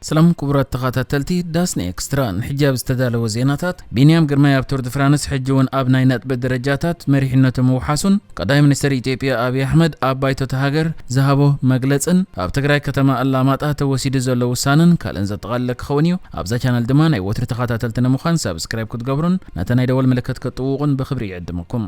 ሰላም ክቡራት ተኸታተልቲ ዳስኒ ኤክስትራ፣ ንሕጂ ኣብ ዝተዳለወ ዜናታት፣ ቢንያም ግርማይ ኣብ ቱር ድ ፍራንስ ሕጂ እውን ኣብ ናይ ነጥቢ ደረጃታት መሪሕነቱ ምውሓሱን፣ ቀዳማይ ሚኒስትር ኢትዮጵያ ኣብይ ኣሕመድ ኣብ ባይቶ እታ ሃገር ዝሃቦ መግለጽን፣ ኣብ ትግራይ ከተማ ኣላማጣ ተወሲዱ ዘሎ ውሳነን ካልእን ዘጠቓለለ ክኸውን እዩ። ኣብዛ ቻነል ድማ ናይ ወትሪ ተኸታተልቲ ንምዃን ሳብስክራይብ ክትገብሩን ነታ ናይ ደወል ምልክት ክትጥውቑን ብኽብሪ ይዕድመኩም።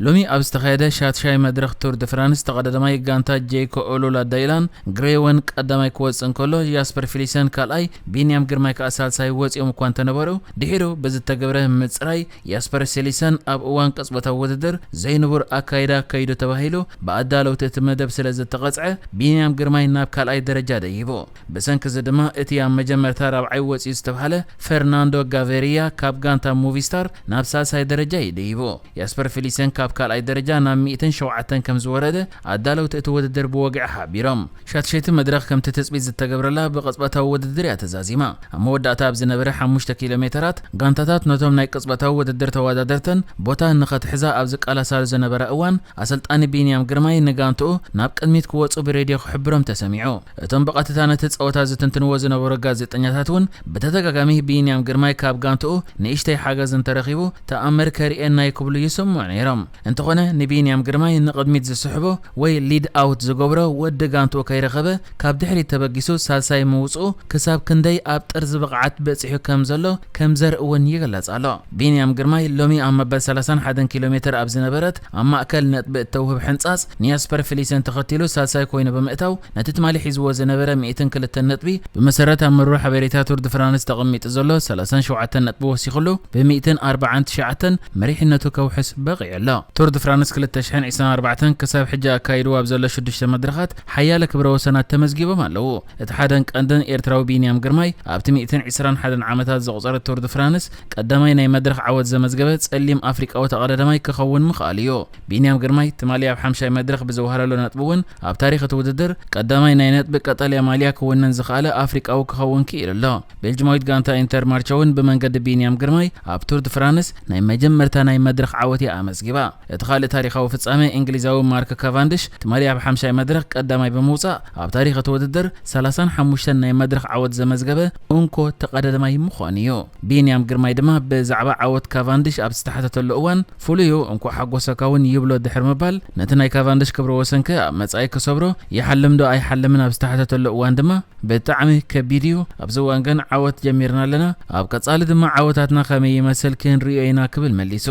ሎሚ ኣብ ዝተኻየደ ሻትሻይ መድረኽ ቱር ድ ፍራንስ፣ ተቐዳዳማይ ጋንታ ጄኮ ኦሎላ ዳይላን ግሬወን ቀዳማይ ክወጽእ እንከሎ፣ ያስፐር ፊሊሰን ካልኣይ፣ ቢንያም ግርማይ ከኣ ሳልሳይ ወጺኦም እኳ እንተነበሩ፣ ድሒሩ ብዝተገብረ ምጽራይ፣ ያስፐር ፊሊሰን ኣብ እዋን ቅጽበታዊ ውድድር ዘይንቡር ኣካይዳ ኣካይዱ ተባሂሉ ብኣዳለውቲ እቲ መደብ ስለ ዝተቐጽዐ፣ ቢንያም ግርማይ ናብ ካልኣይ ደረጃ ደይቡ። ብሰንኪ እዚ ድማ፣ እቲ ኣብ መጀመርታ ራብዓይ ወጺኡ ዝተባህለ ፈርናንዶ ጋቬሪያ ካብ ጋንታ ሙቪስታር ናብ ሳልሳይ ደረጃ እዩ ደይቡ። ያስፐር ፊሊሰን ካብ ካልኣይ ደረጃ ናብ ሚእትን ሸውዓተን ከም ዝወረደ ኣዳለውቲ እቲ ውድድር ብወግዒ ሓቢሮም። ሻትሸይቲ መድረኽ ከምቲ ትጽቢት ዝተገብረላ ብቕጽበታዊ ውድድር እያ ተዛዚማ። ኣብ መወዳእታ ኣብ ዝነበረ ሓሙሽተ ኪሎ ሜተራት፣ ጋንታታት ነቶም ናይ ቅጽበታዊ ውድድር ተወዳደርተን ቦታ ንኸትሕዛ ኣብ ዝቃላሳሉ ዝነበራ እዋን፣ ኣሰልጣኒ ቢንያም ግርማይ ንጋንትኡ ናብ ቅድሚት ክወጹ ብሬድዮ ክሕብሮም ተሰሚዑ። እቶም ብቐጥታ ነቲ ጸወታ ዝትንትንዎ ዝነበሩ ጋዜጠኛታት እውን ብተደጋጋሚ ቢንያም ግርማይ ካብ ጋንትኡ ንእሽተይ ሓገዝ እንተረኺቡ ተኣምር ከርእየና እዩ ክብሉ ይስምዑ ነይሮም። እንተኾነ ንቢንያም ግርማይ ንቕድሚት ዝስሕቦ ወይ ሊድ ኣውት ዝገብሮ ወዲ ጋንትኡ ከይረኸበ ካብ ድሕሪት ተበጊሱ ሳልሳይ ምውጽኡ ክሳብ ክንደይ ኣብ ጥርዚ ብቕዓት በጺሑ ከም ዘሎ ከም ዘርኢ እውን ይግለጽ ኣሎ። ቢንያም ግርማይ ሎሚ ኣብ መበል ሰላሳን ሓደን ኪሎ ሜተር ኣብ ዝነበረት ኣብ ማእከል ነጥቢ እተውህብ ሕንጻጽ ንያስፐር ፊሊሰን ተኸቲሉ ሳልሳይ ኮይኑ ብምእታው ነቲ ትማሊ ሒዝዎ ዝነበረ ሚእትን ክልተን ነጥቢ ብመሰረት ኣብ መርበብ ሓበሬታ ቱር ድ ፍራንስ ተቐሚጡ ዘሎ ሰላሳን ሸውዓተን ነጥቢ ወሲኽሉ ብሚእትን ኣርባዓን ትሽዓተን መሪሕነቱ ከውሕስ በቒዑ ኣሎ። ቱር ድ ፍራንስ ክልተ ሽሕን ዕስራን ኣርባዕተን ክሳብ ሕጂ ኣካይድዎ ኣብ ዘሎ ሽዱሽተ መድረኻት ሓያለ ክብረ ወሰናት ተመዝጊቦም ኣለዉ። እቲ ሓደን ቀንድን ኤርትራዊ ቢንያም ግርማይ ኣብቲ ሚእትን ዕስራን ሓደን ዓመታት ዘቑጸረ ቱር ድ ፍራንስ ቀዳማይ ናይ መድረኽ ዓወት ዘመዝገበ ጸሊም ኣፍሪቃዊ ተቐዳዳማይ ክኸውን ምኽኣሉ እዩ። ቢንያም ግርማይ ትማሊ ኣብ ሓምሻይ መድረኽ ብዘውሃረሉ ነጥቢ እውን ኣብ ታሪኽ እቲ ውድድር ቀዳማይ ናይ ነጥቢ ቀጠልያ ማልያ ክውንን ዝኸኣለ ኣፍሪቃዊ ክኸውን ክኢሉ ኣሎ። ቤልጅማዊት ጋንታ ኢንተር ማርቸ እውን ብመንገዲ ቢንያም ግርማይ ኣብ ቱር ድ ፍራንስ ናይ መጀመርታ ናይ መድረኽ ዓወት እያ ኣመዝጊባ። እቲ ካልእ ታሪኻዊ ፍጻመ፣ እንግሊዛዊ ማርክ ካቫንድሽ ትማሊ ኣብ ሓምሻይ መድረኽ ቀዳማይ ብምውጻእ፣ ኣብ ታሪኽ እቲ ውድድር ሰላሳን ሓሙሽተን ናይ መድረኽ ዓወት ዘመዝገበ እንኮ ተቐዳዳማይ ምዃኑ እዩ። ቢንያም ግርማይ ድማ ብዛዕባ ዓወት ካቫንድሽ ኣብ ዝተሓተተሉ እዋን፣ ፍሉይ እዩ፣ እንኳዕ ሓጎሰካ እውን ይብሎ ድሕሪ ምባል፣ ነቲ ናይ ካቫንድሽ ክብረ ወሰን ከ ኣብ መጻኢ ክሰብሮ ይሓልም ዶ ኣይሓልምን ኣብ ዝተሓተተሉ እዋን ድማ፣ ብጣዕሚ ከቢድ እዩ። ኣብዚ እዋን ግን ዓወት ጀሚርና ኣለና። ኣብ ቀጻሊ ድማ ዓወታትና ከመይ ይመስል ክንርእዮ ኢና ክብል መሊሱ።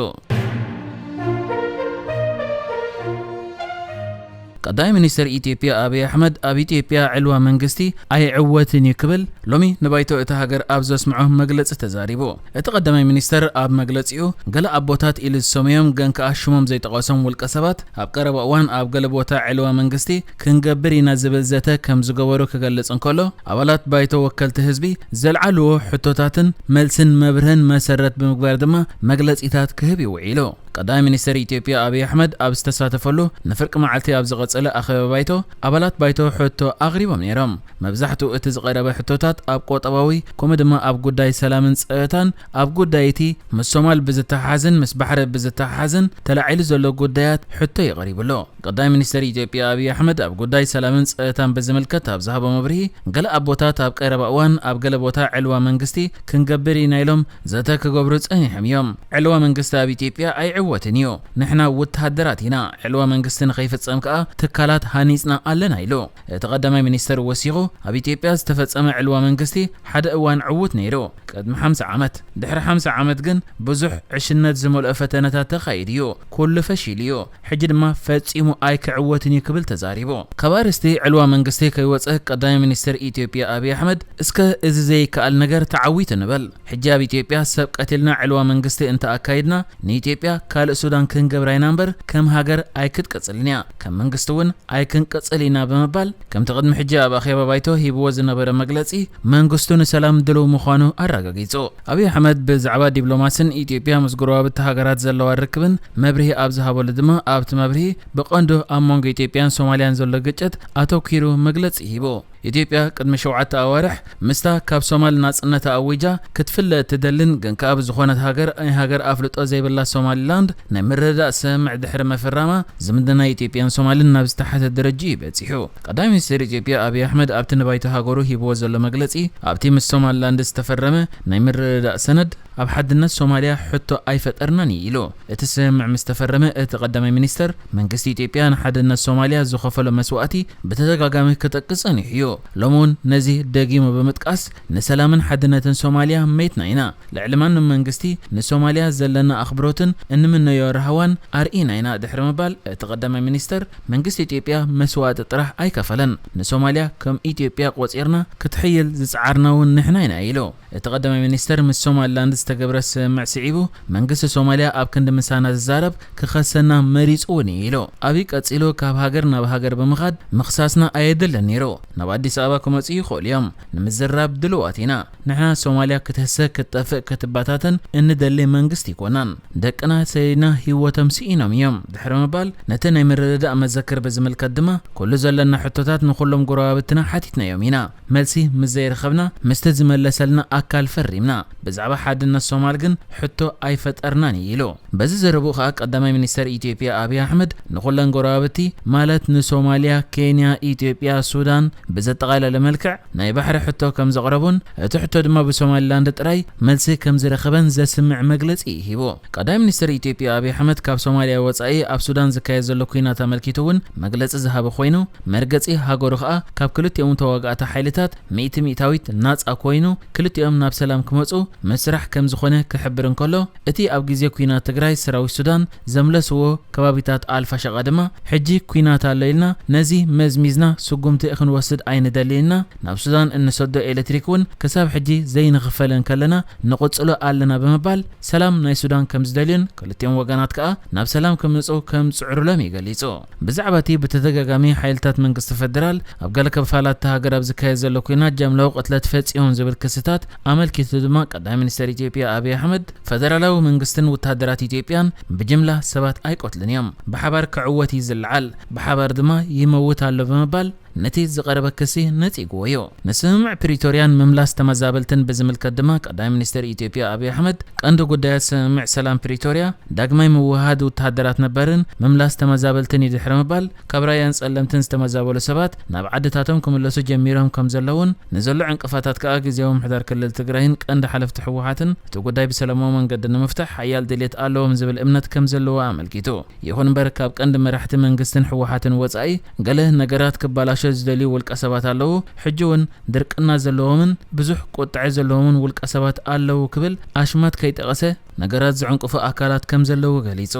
ቀዳማይ ሚኒስትር ኢትዮጵያ ኣብይ ኣሕመድ ኣብ ኢትዮጵያ ዕልዋ መንግስቲ ኣይዕወትን እዩ ክብል ሎሚ ንባይቶ እታ ሃገር ኣብ ዘስምዖ መግለጺ ተዛሪቡ። እቲ ቀዳማይ ሚኒስትር ኣብ መግለጺኡ፣ ገለ ኣቦታት ኢሉ ዝሰመዮም ግን ከኣ ሽሞም ዘይጠቐሶም ውልቀ ሰባት ኣብ ቀረባ እዋን ኣብ ገለ ቦታ ዕልዋ መንግስቲ ክንገብር ኢና ዝብል ዘተ ከም ዝገበሩ ክገልጽ እንከሎ፣ ኣባላት ባይቶ ወከልቲ ህዝቢ ዘልዓልዎ ሕቶታትን መልስን መብርህን መሰረት ብምግባር ድማ መግለጺታት ክህብ እዩ ውዒሉ። ቀዳማይ ሚኒስትር ኢትዮጵያ ኣብይ ኣሕመድ ኣብ ዝተሳተፈሉ ንፍርቂ መዓልቲ ኣብ ዝቐጸለ ኣኼባ ባይቶ፣ ኣባላት ባይቶ ሕቶ ኣቕሪቦም ነይሮም። መብዛሕትኡ እቲ ዝቐረበ ሕቶታት ኣብ ቁጠባዊ፣ ከምኡ ድማ ኣብ ጉዳይ ሰላምን ጸጥታን፣ ኣብ ጉዳይ እቲ ምስ ሶማል ብዝተሓሓዝን ምስ ባሕሪ ብዝተሓሓዝን ተላዒሉ ዘሎ ጉዳያት ሕቶ እዩ ቀሪብሉ። ቀዳማይ ሚኒስትር ኢትዮጵያ ኣብይ ኣሕመድ ኣብ ጉዳይ ሰላምን ጸጥታን ብዝምልከት ኣብ ዝሃቦ መብርሂ፣ ገለ ኣቦታት ኣብ ቀረባ እዋን ኣብ ገለ ቦታ ዕልዋ መንግስቲ ክንገብር ኢና ኢሎም ዘተ ክገብሩ ጸኒሖም እዮም። ዕልዋ መንግስቲ ኣብ ኢትዮጵያ ኣይዕወትን እዩ። ንሕና ወተሃደራት ኢና። ዕልዋ መንግስቲ ንኸይፍጸም ከኣ ትካላት ሃኒጽና ኣለና ኢሉ። እቲ ቀዳማይ ሚኒስትር ወሲኹ፣ ኣብ ኢትዮጵያ ዝተፈጸመ ዕልዋ መንግስቲ ሓደ እዋን ዕዉት ነይሩ፣ ቅድሚ ሓምሳ ዓመት። ድሕሪ ሓምሳ ዓመት ግን ብዙሕ ዕሽነት ዝመልኦ ፈተነታት ተኻይዱ እዩ። ኩሉ ፈሺሉ እዩ። ሕጂ ድማ ፈጺሙ ኣይክዕወትን እዩ ክብል ተዛሪቡ። ካብ ኣርእስቲ ዕልዋ መንግስቲ ከይወጸ ቀዳማይ ሚኒስትር ኢትዮጵያ ኣብይ ኣሕመድ፣ እስከ እዚ ዘይከኣል ነገር ተዓዊቱ ንበል። ሕጂ ኣብ ኢትዮጵያ ሰብ ቀቲልና ዕልዋ መንግስቲ እንተኣካይድና ንኢትዮጵያ ካልእ ሱዳን ክንገብራ ኢና እምበር ከም ሃገር ኣይክትቅጽልን እያ። ከም መንግስቲ እውን ኣይክንቅጽል ኢና ብምባል ከምቲ ቅድሚ ሕጂ ኣብ ኣኼባ ባይቶ ሂብዎ ዝነበረ መግለጺ መንግስቱ ንሰላም ድሉው ምዃኑ ኣረጋጊጹ። ኣብይ ኣሕመድ ብዛዕባ ዲፕሎማስን ኢትዮጵያ ምስ ጎረባብቲ ሃገራት ዘለዋ ርክብን መብርሂ ኣብ ዝሃበሉ ድማ ኣብቲ መብርሂ ብቐንዱ ኣብ መንጎ ኢትዮጵያን ሶማልያን ዘሎ ግጭት ኣተኲሩ መግለጺ ሂቡ። ኢትዮጵያ ቅድሚ ሸውዓተ ኣዋርሕ ምስታ ካብ ሶማል ናጽነታ ኣዊጃ ክትፍለ እትደልን ግን ከኣ ብዝኾነት ሃገር ናይ ሃገር ኣፍልጦ ዘይብላ ሶማሊላንድ ናይ ምርድዳእ ስምምዕ ድሕሪ መፈራማ ዝምድና ኢትዮጵያን ሶማልን ናብ ዝተሓተ ደረጃ እዩ በጺሑ። ቀዳማይ ሚኒስትር ኢትዮጵያ ኣብይ ኣሕመድ ኣብቲ ንባይቶ ሃገሩ ሂብዎ ዘሎ መግለጺ ኣብቲ ምስ ሶማሊላንድ ዝተፈረመ ናይ ምርድዳእ ሰነድ ኣብ ሓድነት ሶማልያ ሕቶ ኣይፈጠርናን እዩ ኢሉ። እቲ ስምምዕ ምስ ተፈረመ እቲ ቀዳማይ ሚኒስተር መንግስቲ ኢትዮጵያ ንሓድነት ሶማልያ ዝኸፈሎ መስዋእቲ ብተደጋጋሚ ክጠቅስ ጸኒሑ እዩ። ሎሚ እውን ነዚ ደጊሙ ብምጥቃስ ንሰላምን ሓድነትን ሶማልያ መይትና ኢና። ልዕሊ ማንም መንግስቲ ንሶማልያ ዘለና ኣኽብሮትን እንምነዮ ራህዋን ኣርኢና ኢና ድሕሪ ምባል እቲ ቀዳማይ ሚኒስተር መንግስቲ ኢትዮጵያ መስዋእቲ ጥራሕ ኣይከፈለን። ንሶማልያ ከም ኢትዮጵያ ቆጺርና ክትሕይል ዝጸዓርና እውን ንሕና ኢና ኢሉ። እቲ ቀዳማይ ሚኒስተር ምስ ሶማሊላንድ ዝተገብረ ስምምዕ ስዒቡ መንግስቲ ሶማልያ ኣብ ክንዲ ምሳና ዝዛረብ ክኸሰና መሪጹ እውን እዩ ኢሉ። ኣብይ ቀጺሉ ካብ ሃገር ናብ ሃገር ብምኻድ ምኽሳስና ኣየድልን ነይሩ። ናብ ኣዲስ ኣበባ ክመጹ ይኽእሉ እዮም። ንምዝራብ ድልዋት ኢና። ንሕና ሶማልያ ክትህሰ ክትጠፍእ ክትበታተን እንደሊ መንግስቲ ኣይኮናን። ደቅና ሰዲድና ህይወቶም ስኢኖም እዮም ድሕሪ ምባል ነቲ ናይ ምርድዳእ መዘክር ብዝምልከት ድማ ኩሉ ዘለና ሕቶታት ንኹሎም ጎረባብትና ሓቲትናዮም ኢና። መልሲ ምስ ዘይረኸብና ምስቲ ዝመለሰልና ኣካል ፈሪምና። ብዛዕባ ሓድነት ሶማል ግን ሕቶ ኣይፈጠርናን እዩ ኢሉ። በዚ ዘረብኡ ከኣ ቀዳማይ ሚኒስተር ኢትዮጵያ ኣብይ ኣሕመድ ንኹለን ጎረባብቲ ማለት ንሶማልያ፣ ኬንያ፣ ኢትዮጵያ፣ ሱዳን ብዘጠቓለለ መልክዕ ናይ ባሕሪ ሕቶ ከም ዘቕረቡን እቲ ሕቶ ድማ ብሶማሊላንድ ጥራይ መልሲ ከም ዝረኸበን ዘስምዕ መግለጺ ሂቡ። ቀዳማይ ሚኒስተር ኢትዮጵያ ኣብይ ኣሕመድ ካብ ሶማልያ ወጻኢ ኣብ ሱዳን ዝካየድ ዘሎ ኲናት ኣመልኪቱ እውን መግለጺ ዝሃበ ኮይኑ መርገጺ ሃገሩ ከኣ ካብ ክልቲኦም ተዋጋእቲ ሓይልታት ሚእቲ ሚእታዊት ናጻ ኮይኑ ክልቲኦም ናብ ሰላም ክመጹ ምስራሕ ከም ዝኾነ ክሕብር እንከሎ እቲ ኣብ ግዜ ኲናት ትግራይ ሰራዊት ሱዳን ዘምለስዎ ከባቢታት ኣልፋሸቃ ድማ ሕጂ ኲናት ኣሎ ኢልና ነዚ መዝሚዝና ስጉምቲ ክንወስድ ኣይንደልን ኢና። ናብ ሱዳን እንሰዶ ኤሌክትሪክ እውን ክሳብ ሕጂ ዘይንኽፈል እንከለና ንቕጽሎ ኣለና ብምባል ሰላም ናይ ሱዳን ከም ዝደልዩን ክልቲኦም ወገናት ከኣ ናብ ሰላም ክምጽኡ ከም ዝጽዕሩሎም እዩ ገሊጹ። ብዛዕባ እቲ ብተደጋጋሚ ሓይልታት መንግስቲ ፈደራል ኣብ ገለ ክፋላት እታ ሃገር ኣብ ዝካየድ ዘሎ ኲናት ጃምላዊ ቅትለት ፈጺሞም ዝብል ክስታት ኣመልኪቱ ድማ ቀዳማይ ሚኒስተር ኢትዮጵያ ኣብይ ኣሕመድ ፈደራላዊ መንግስትን ወታደራት ኢትዮጵያን ብጅምላ ሰባት ኣይቆትልን እዮም። ብሓባር ክዕወት እዩ ዝለዓል፣ ብሓባር ድማ ይመውት ኣሎ ብምባል ነቲ ዝቐረበ ክሲ ነጺግዎ እዩ። ንስምምዕ ፕሪቶርያን ምምላስ ተመዛበልትን ብዝምልከት ድማ ቀዳማይ ሚኒስተር ኢትዮጵያ ኣብይ ኣሕመድ ቀንዲ ጉዳያት ስምምዕ ሰላም ፕሪቶርያ ዳግማይ ምውህሃድ ወተሃደራት ነበርን ምምላስ ተመዛበልትን እዩ ድሕሪ ምባል ካብ ራያን ጸለምትን ዝተመዛበሉ ሰባት ናብ ዓድታቶም ክምለሱ ጀሚሮም ከም ዘለውን ንዘሎ ዕንቅፋታት ከኣ ግዜያዊ ምምሕዳር ክልል ትግራይን ቀንዲ ሓለፍቲ ህወሓትን እቲ ጉዳይ ብሰላማዊ መንገዲ ንምፍታሕ ሓያል ድሌት ኣለዎም ዝብል እምነት ከም ዘለዎ ኣመልኪቱ። ይኹን እምበር ካብ ቀንዲ መራሕቲ መንግስትን ህወሓትን ወጻኢ ገለ ነገራት ክባላሾ ዝደልዩ ውልቀ ሰባት ኣለዉ። ሕጂ እውን ድርቅና ዘለዎምን ብዙሕ ቁጥዐ ዘለዎምን ውልቀ ሰባት ኣለዉ ክብል ኣሽማት ከይጠቐሰ ነገራት ዝዕንቅፉ ኣካላት ከም ዘለዉ ገሊጹ።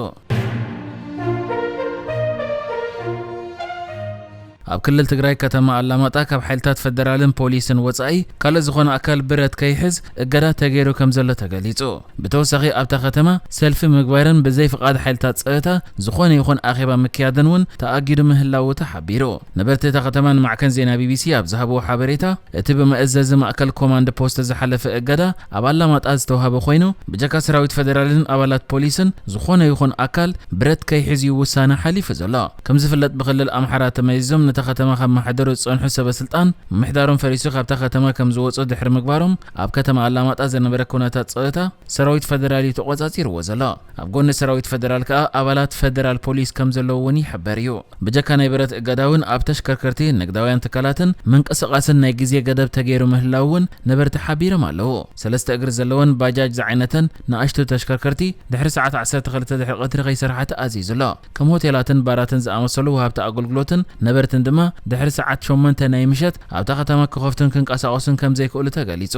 ኣብ ክልል ትግራይ ከተማ ኣላማጣ ካብ ሓይልታት ፈደራልን ፖሊስን ወጻኢ ካልእ ዝኾነ ኣካል ብረት ከይሕዝ እገዳ ተገይሩ ከም ዘሎ ተገሊጹ። ብተወሳኺ ኣብታ ከተማ ሰልፊ ምግባርን ብዘይ ፍቓድ ሓይልታት ጸጥታ ዝኾነ ይኹን ኣኼባ ምክያድን እውን ተኣጊዱ ምህላዉ ተሓቢሩ። ነበርቲ እታ ከተማ ንማዕከን ዜና ቢቢሲ ኣብ ዝሃብዎ ሓበሬታ እቲ ብመእዘዚ ማእከል ኮማንድ ፖስት ዝሓለፈ እገዳ ኣብ ኣላማጣ ዝተዋህበ ኮይኑ ብጀካ ሰራዊት ፈደራልን ኣባላት ፖሊስን ዝኾነ ይኹን ኣካል ብረት ከይሕዝ እዩ ውሳነ ሓሊፉ ዘሎ። ከም ዝፍለጥ ብክልል ኣምሓራ ተመይዞም ነታ ከተማ ከመሓደሩ ዝጸንሑ ሰበ ስልጣን ምምሕዳሮም ፈሪሱ ካብታ ከተማ ከም ዝወጹ ድሕሪ ምግባሮም ኣብ ከተማ ኣላማጣ ዝነበረ ኩነታት ጸጥታ ሰራዊት ፈደራል እዩ ተቖጻጺርዎ ዘሎ። ኣብ ጎኒ ሰራዊት ፈደራል ከኣ ኣባላት ፈደራል ፖሊስ ከም ዘለዉ እውን ይሕበር እዩ። ብጀካ ናይ ብረት እገዳ እውን ኣብ ተሽከርከርቲ፣ ንግዳውያን ትካላትን ምንቅስቓስን ናይ ግዜ ገደብ ተገይሩ ምህላው እውን ነበርቲ ሓቢሮም ኣለዉ። ሰለስተ እግሪ ዘለወን ባጃጅ ዝዓይነተን ንኣሽቱ ተሽከርከርቲ ድሕሪ ሰዓት ዓሰርተ ክልተ ድሕሪ ቀትሪ ከይሰርሓ ተኣዚዙ ኣሎ። ከም ሆቴላትን ባራትን ዝኣመሰሉ ወሃብቲ ኣገልግሎትን ነበርትን ድማ ድሕሪ ሰዓት ሸሞንተ ናይ ምሸት ኣብታ ከተማ ክኸፍቱን ክንቀሳቐሱን ከም ዘይክእሉ ተገሊጹ።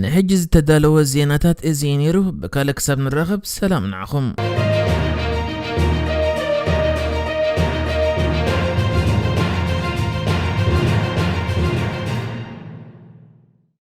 ንሕጂ ዝተዳለወ ዜናታት እዚ እዩ ነይሩ። ብካልእ ክሳብ ንራኸብ ሰላም ንዓኹም።